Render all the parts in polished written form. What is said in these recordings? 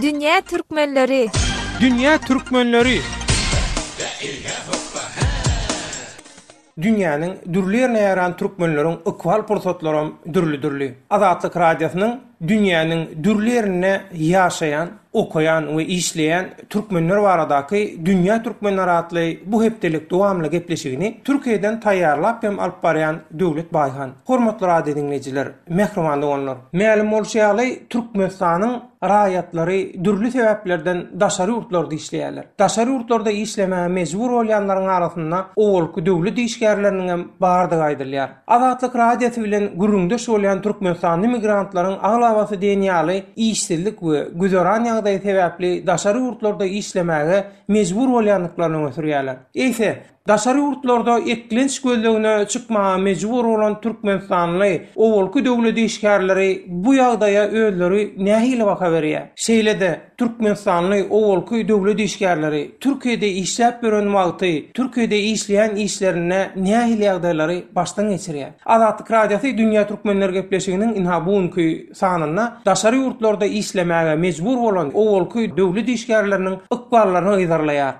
Dünýä türkmenleri! Dünýä türkmenleri! Dünýäniň dürli ýerine ýaýran türkmenleriň ykbal pursatlaram dürli-dürli. Azatlyk Radiosynyň dünýäniň dürli ýerinde ýaşaýan, okaýan we işleýän türkmenler baradaky Dünýä türkmenleri atly bu hepdelik dowamly gepleşigini Türkiýeden taýýarlap hem alyp barýan Döwlet Baýhan. Hormatly radio diňleýjiler, mähriban doganlar! Mälim bolşy ýaly, Türkmenistanyň raýatlary dürli sebäplerden daşary ýurtlarda işleýärler. Daşary ýurtlarda işlemäge mejbur bolýanlaryň arasynda owalky döwlet işgärleriniňem bardygy aýdylýar. Azatlyk Radiosy bilen gürrüňdeş bolýan türkmenistanly migrantlaryň aglabasy diýen ýaly işsizlik we güzeran ýagdaýy sebäpli daşary ýurtlarda işlemäge mejbur bolýandyklaryny öňe sürýärler. Eýse, Daşary ýurtlarda eklenç gözlegine çykmaga mejbur bolan türkmenistanly owalky döwlet işgärleri bu ýagdaýa özleri nähili baha berýär? Şeýle-de, türkmenistanly owalky döwlet işgärleri Türkiýede işläp ýören wagty Türkiýede işleýän işlerinde nähili ýagdaýlary başdan geçirýär? Azatlyk Radiosy Dünýä Türkmenleri gepleşiginiň ynha bu günki sanynda daşary ýurtlarda işlemäge mejbur bolan owalky döwlet işgärleriniň ykballaryny yzarlaýar.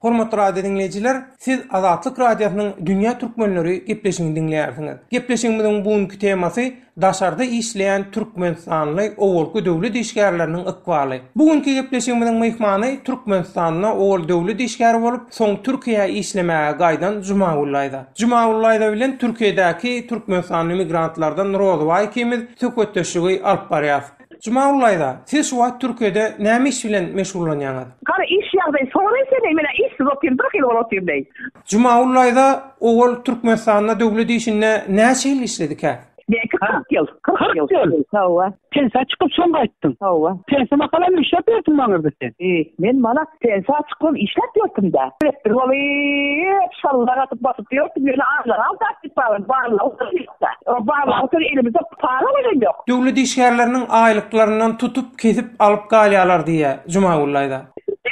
Hormatly radio diňleýjiler, siz Azatlyk Radiosynyň Dünýä Türkmenleri gepleşigini diňleýärsiňiz. Gepleşigimiziň bu günki temasy daşarda işleýän türkmenistanly owalky döwlet işgärleriniň ykbaly. Bu günki gepleşigimiziň myhmany Türkmenistanda owal döwlet işgäri bolup, soň Türkiýä işlemäge gaýdan Jumagül daýza. Jumagül daýza bilen Türkiýedäki türkmenistanly migrantlardan Rozybaý ikimiz söhbetdeşligi alyp barýas. Jumagül daýza, siz şu wagt Türkiýede näme iş bilen meşgullanýaňyz? Gara iş ýagdaýy soraýsene, menä işsiz otyryn, bir hili bolup otyryn deý. Jumagül daýza owal Türkmenistanda döwlet işinde näçe ýyl işledikä? Meňki 40 ýyl. 40 ýyl. Hawa. Pensiýa çykyp soň gaýtdyň. Hawa. Pensiýa makalam işläp ýördüň maňyrda sen. E, men mana pensiýa çykyp işläp ýördüm-dä. Direktor bolup, şallar atyp basyp ýördüm, ýöne aýlyk aldap diýip barlan, barlag oturypda. Barlag oturyp elimizde para bolan ýok. Döwlet işgärleriniň aýlyklaryndan tutup, kesip alyp galýarlar diýýär Jumagül daýza.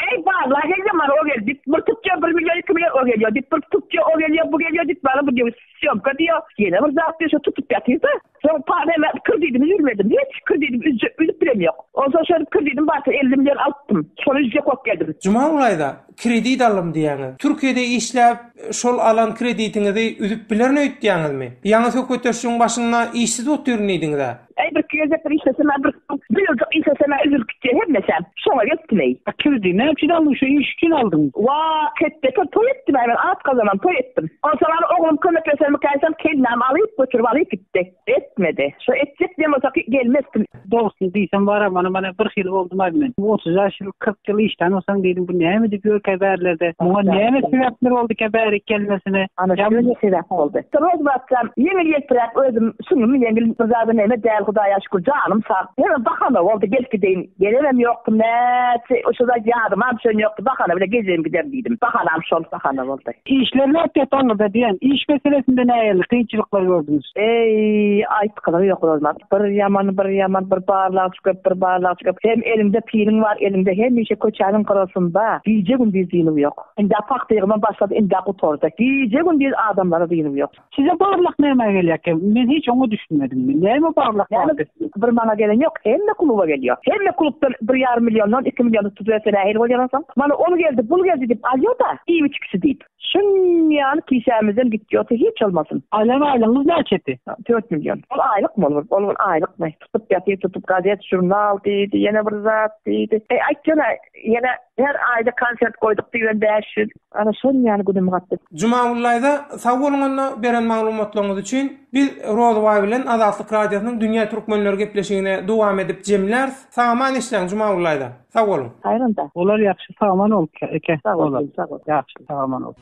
Eý, barlag gelýär, mana o geldi diýip, bir tutýar, bir million, iki million o gelýär diýip, bir tutýar, o gelýär, bu gelýär diýip, mana bu diýip, Sýomka diýýär, ýene bir zat diýýär, şo tutup ýatyr-da. Soň pa neme, kredidimi üzmedim. Hiç kredidimi üzjek, üzüp bilem ýok. Onsoň şeýdip kredidim barsa 50 million alypdym. Şony üzjek bolup geldim. Jumagül aýda, kredit aldym diýýäňiz. Türkiýede işläp, şol alan kreditiňizi üzüp bilerin öýtýäňizmi? Ýaňy söhbetdeşligiň başynda işsiz otyryn diýdiňiz-ä. Eý, birki gezek bir işlesem-ä bir, bir ýyljyk işlesem-ä üzülip gitýär hemmesem. Şoňa gelipdim-eý. A kredidi näme üçin aldyň, şu iş üçin aldyňmy? Wah, ketdeke toý etdim-ä men, at gazanan toý etdim. Onsoň hany oglum kömekleşermikä diýsem, kellämi alyp, götürip alyp gitdi. Etmedi. Şo etjek diýen bolsa gelmezdim. Dogrusyny diýsem bar-a, mana mana bir hili boldum-aý men. 35 ýyl, 40 ýyl işlän bolsaň diýdim, bu näme edip ýörkä bärlerde? Muňa näme sebäpler bolduka bärik gelmesine? Ana Ýa şöyle sebäp boldy. Rozbatjan, ýeňil-ýelpiräk özüm süňňüm ýeňil, bir zada neme däl Hudaýa şükür janym sag. Hemem bahana boldy gelip gideýin. Gelenem ýokdum näçe şo zat ýadymam düşen ýokdy bahana bile gezegim giderin diýdim. Bahanam şol bahana boldy. Işler nätýä aňyrda diýen, iş meselesinde nähili kynçylyklar gördüňiz? Eý, aýtgylygy ýok Rozmat. Bir ýaman, bir ýaman, bir barlagçy köp, bir barlagçy köp. Hem eliňde piliň bar, eliňde hemişe köçäniň gyrasynda gije-gündiz dynuw ýok. Indä pagta ýygymam başlady, indä gutardy. Gije-gündiz adamlara dynuw ýok. Size barlak nämä gelýärkä? Men hiç oňa düşünmedim. Näme barlak Näme bardy? bir maňa gelen ýok, hemme kluba gelýär. Hemme klubdan bir ýarym milliondan, iki milliondan tutup berse nähili bolýar onsoň? Mana ol geldi, bul geldi diýip alýar-da, iýip-içgisi diýip. Şunýaly kisämizden gitýorsa hiç bolmasyn. Aýlan aýlygyňyz näçedi? 4 million. Ol aýlykmy ol bir? Ol bir aýlykmy? Tutup ýatyr, tutup gazet, žurnal diýdi, ýene bir zat diýdi. Eý, aýtsana, ýene her aýda konsert goýduk diýen 500. Ana şonýaly günüm gatdy. Jumagül daýza, sag boluň onda beren maglumatlaryňyz üçin. Biz Rozybaý bilen Azatlyk Radiosynyň Dünýä Türkmenleri gepleşigini dowam edip jemläris. Sag-aman işläň Jumagül daýza. Sag boluň. Haýyr onda. Olar ýagşy sag-aman bol eke. Sag bol, sag bol. Ýagşy sag-aman bol.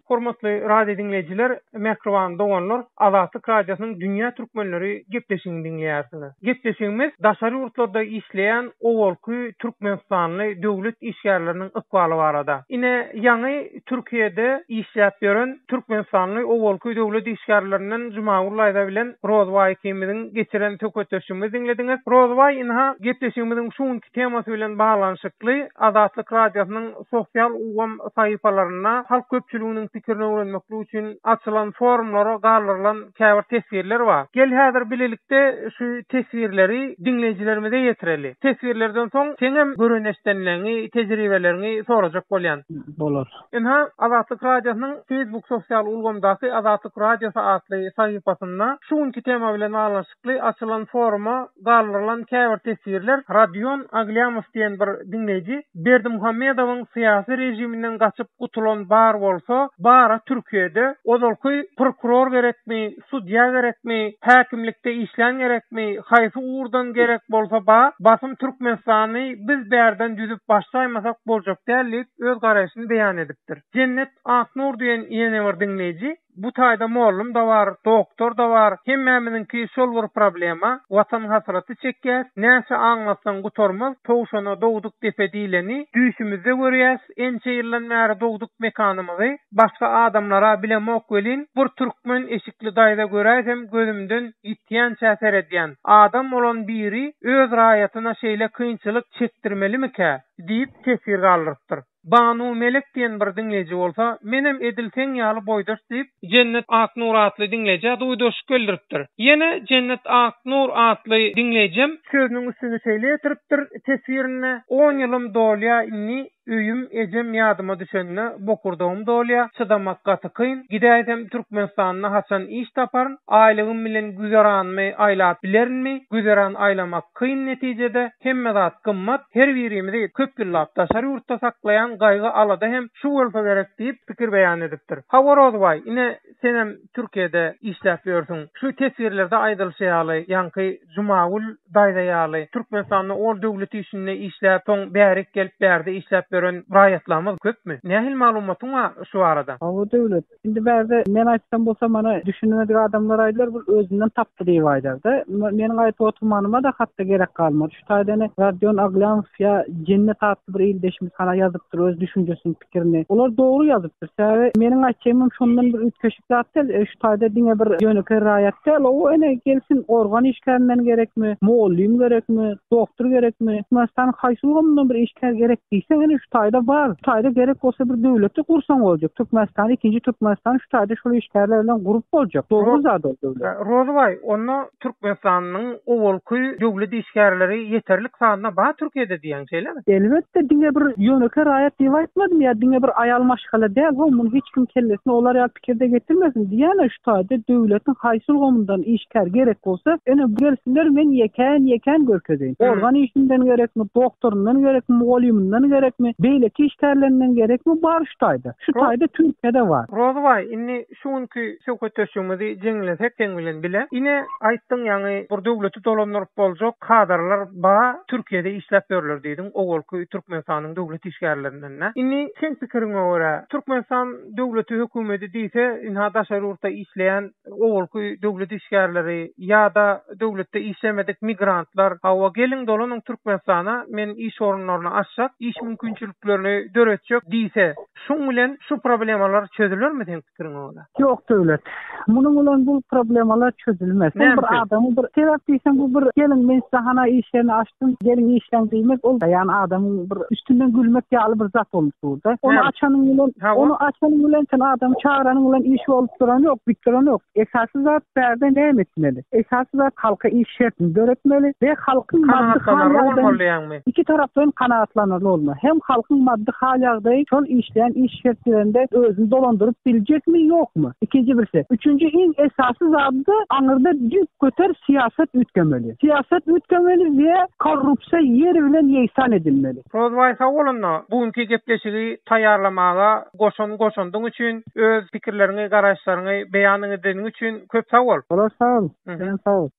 Hormatly radio diňleýjiler, mähriban doganlar, Azatlyk Radiosynyň Dünýä Türkmenleri gepleşigini diňleýärsiňiz. Gepleşigimiz daşary ýurtlarda işleýän owalky türkmenistanly döwlet işgärleriniň ykbaly barada. Ine, ýaňy Türkiýede işläp ýören türkmenistanly owalky döwlet işgärlerinden Jumagül daýza bilen Rozbaý ikimiziň geçiren söhbetdeşligimizi diňlediňiz. Rozbaý ynha, gepleşigimiziň şu günki temasy bilen baglanyşykly Azatlyk Radiosynyň sosial ulgam sahypalarynda halk köpçüliginiň pikirini öwrenmeklik üçin açylan forumlara galdyrylan käbir teswirler bar. Gel häzir bilelikde şu teswirleri diňleýjilerimize ýetireli. Teswirlerden soň seňem gören-eşidenleriňi, tejribeleriňi sorajak bolýan. Bolar. Ynha, Azatlyk Radiosynyň Facebook sosial ulgamdaky Azatlyk Radiosy atly sahypasynda şu günki tema bilen baglanyşykly Ly açylan foruma galdyrylan käbir teswirler Radion Aglýamow diýen bir diňleýji Berdimuhamedowyň syýasy režiminden gaçyp gutulan bar bolsa, bara Türkiýede, ozalky prokuror gerekmi, sudýa gerekmi, häkimlikde işlän gerekmi, haýsy ugurdan gerek bolsa ba, basym Türkmenistany biz bärden düzüp başlaýmasak boljak däl diýip öz garaýşyny beýan edipdir. Jennet Aknur diýen ýene bir diňleýji Bu taýda mollum-da bar, doktor-da bar, hemmämiziňki şol bir problema, Watan hasraty çekýäs, näçe aňlatsaň gutarmaz, towşana dogduk depe diýleni, düýşümizde görýäs, ençe ýyldan bäri dogduk mekanymyzy, başga adamlara bilemok welin, bir türkmen eşikli daýza göräýsem gözümden ýitýänçä seredýän, adam bolan biri öz raýatyna şeýle kynçylyk çekdirmelimikä? diýip teswir galdyrypdyr. Banu Melek diýen bir diňleýji bolsa, Menem edil seň ýaly boýdaş diýip, Jennet Aknur atly diňleýjä duýduryşyk bildiripdir. Ýene Jennet Aknur atly diňleýjem, sözüniň üstüni şeýle ýetiripdir teswirinde, On ýylym dolýa indi, öýüm, ejem ýadyma düşende bokurdagym dolýa, çydamak gaty kyn, gidäýsem Türkmenistanda haçan iş taparyn, aýlygym bilen güzeranymy aýlap bilerinmi, güzeran aýlamak Kyn netijede hemme zat gymmat, her birimizi köp ýyllap daşary ýurtda saklaýan gaýgy-alada hem şu bolsa gerek diýip pikir beýan edipdir. Hawa Rozbaý, ine senem Türkiýede işläp ýörsüň. Şu teswirlerde aýdylyşy ýaly, ýaňky Jumagül daýza ýaly Türkmenistanda ol döwlet işinde işläp, soň bärik gelip bärde işläp ýören raýatlarymyz köpmi? Nähili maglumatyň bar şu barada? Hawa Döwlet, Indi bärde men aýtsam bolsa mana düşünmedik adamlar aýdar bul özünden tapdy diýip aýdarda. Meniň aýdyp oturmanyma-da hatda gerek galmady. Şu taýda ine Radion Aglýamow ýa Jennet atly bir ildeşimiz hana ýazypdyr öz düşünjesini, pikirini. Olar dogry ýazypdyr. Sebäbi meniň aýtjagymam şondan bir üýtgeşik zat däl. E, şu taýda diňe bir ýönekeý raýat däl, o ine gelsin organ işgärinden gerekmi, mugallym gerekmi, doktor gerekmi, Türkmenistanyň haýsy ulgamyndan bir işgär gerek diýseň ine şu taýda bar. Şu taýda gerek bolsa bir döwleti gursaň boljak. Türkmenistany ikinji Türkmenistany şu taýda şol işgärler bilen gurup boljak. Dogry zat ol döwlet. Rozybaý, onda Türkmenistanyň owalky döwlet işgärleri ýeterlik sanda bar Türkiýede diýýäň şeýlemi? Elbetde diňe bir ýönekeý raýat diýip aýtmadym ýa diňe bir aýal maşgala däl ho muny hiç kim kellesine olar ýaly pikirde getirmesin diýýän-ä şu taýda döwletiň haýsy ulgamyndan işgär gerek bolsa, ine gelsinler men ýekän ýekän görkezeýin. Organ işinden gerekmi, doktoryndan gerekmi, mugallymyndan gerekmi, beýleki işgärlerinden gerekmi bar şu taýda. Şu taýda Türkiýede bar. Rozybaý, indi şu günki söhbetdeşligimizi jeňlesek seň bilen bile. Ine, aýtdyň ýaňy bir döwleti dolandyryp boljak kadrlar bar, Türkiýede işläp ýörler diýdiň, owalky Türkmenistanyň döwlet işgärlerinden-dä. Indi seň pikiriňe görä, Türkmenistan döwleti hökümeti diýse, ynha daşary ýurtda işleýän owalky döwlet işgärleri ýa-da döwletde işlemedik migrantlar, hawa geliň dolanyň Türkmenistana, men iş orunlaryny açjak, iş mümkinçiliklerini döretjek diýse, şuň bilen şu problemalar çözülermi seň pikiriňe görä? Ýok Döwlet. Munuň bilen bu problemalar çözülmez. Bu bir adamyň bir sebäp diýseň bu bir geliň men size hana iş ýerini açdym, geliň işläň diýmek ol ýany adamyň bir üstünden gülmek ýaly bir zat bolup dur-da. Ony açanyň bilen, ony açanyň bilen sen adamy çagyranyň bilen iş bolup duran ýok, bitip duran ýok. Esasy zat bärde näme etmeli? Esasy zat halka iş şertini döretmeli we halkyň maddy hal ýagdaýyny iki taraplaýyn kanagatlanarly bolmaly. Hem halkyň maddy hal ýagdaýy şol işleýän iş şertlerinde özüni dolandyryp biljekmi, ýokmy? Ikinji birisi. Üçünji iň esasy zady-da aňyrda düýpgöter syýasat üýtgemeli. Syýasat üýtgemeli we korrupsiýa ýer bilen ýegsan edilmeli. Rozbaý sag bol onda bu günki gepleşigi taýýarlamaga goşan goşandyň üçin, öz pikirleriňi, garaýyşlaryňy beýan edeniň üçin köp sag bol. Bolar sag bol. Senem sag bol.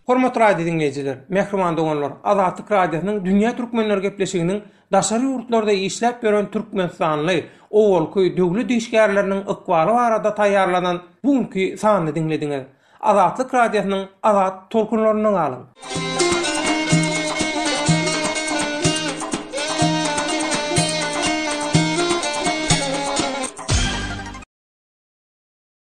Hormatly radio diňleýjiler, mähriban doganlar, Azatlyk Radiosynyň Dünýä Türkmenleri gepleşiginiň daşary ýurtlarda işläp ýören türkmenistanly owalky döwlet işgärleriniň ykbaly barada taýýarlanan bu günki sanyny diňlediňiz. Azatlyk Radiosynyň azat tolkunlarynda galyň!